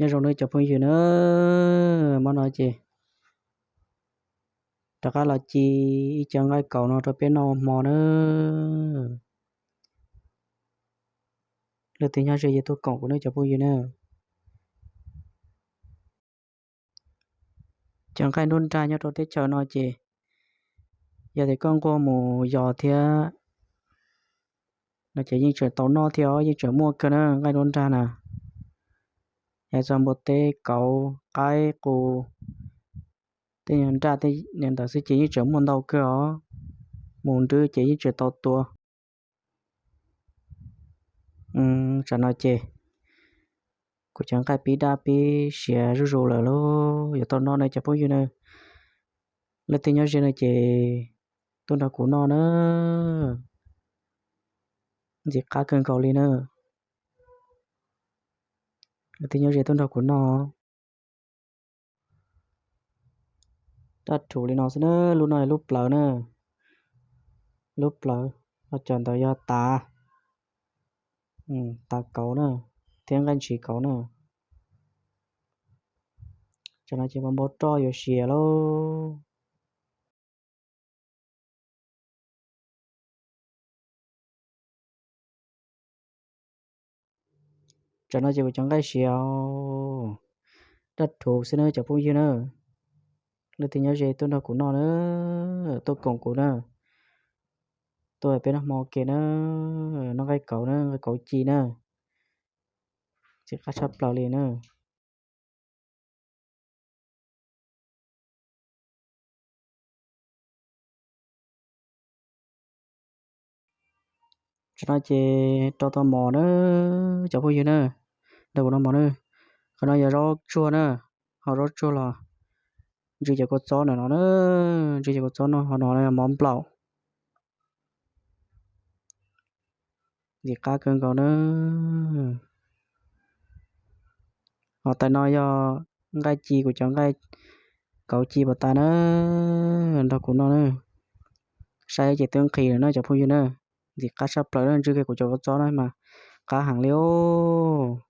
Nyob zoo nawb cov phooj ywg na, hmo no ces rov qab los ci ib co nqaij kauv no rau peb noj hmo na. Leej twg nyob ze ces tuaj koom kuv nawb cov phooj ywg na. Cov nqaij nruab nrag nyob rau teb chaws no ces yog tias koj nquag mus yos thiab no ces yeej tseem tau noj thiab os, yeej tseem muaj kawg na nqaij nruab nrag na. Yav txog npua teb kauv qaib qus tej nraj tej ntawd xwb ces yeej tseem muaj ntau kawg os. Mus nrwb ces yeej tseem tau tua. Tsam no ces kuv cov nqaij pib daj pib siav zuj zus lawm lauj, yuav tau noj ne cov phooj ywg na. Leej twg nyob ze no ces tuaj nrog kuv noj na, ntxim qab kawg nkaus li na. Leej twg nyob ze tuaj nrog kuv noj. Daj rhuv li no xwb na, lub no lub plawv na, lub plawv, ho cov ntawd yog tav, tav kauv na, thiab nqaij ntshis kauv na. Tsam no ces npau roj yuav siav lauj. Tsam no ces kuv cov nqaij siav daj rhuv xwb na cov phooj ywg na. Leej twg nyob ze tuaj nrog kuv noj na, tuaj koom kuv na, tuaj peb noj hmo ua ke na, noj nqaij kauv na, nqaij kauv ci na, ntxim qab tshaj plaws li na. Tsam no ces rau tau mov na, cov phooj ywg na, nrog kuv noj mov na. Qhov no yog zaub tsuag na, ho zaub tsuag los ntsw cov kua txob ntawm no na, ntsw cov kua txob no, ho no yog mov nplaum. Ntxim qab kawg nkaus na. Ho tais no yog nqaij ci, kuv cov nqaij kauv ci puas tas na, nrog kuv noj na. Saib ces twb nqhis lawm na cov phooj ywg na. Ntxim qab tshaj plaws na, ntsw kiag kuv cov kua txob na mas qab heev li os.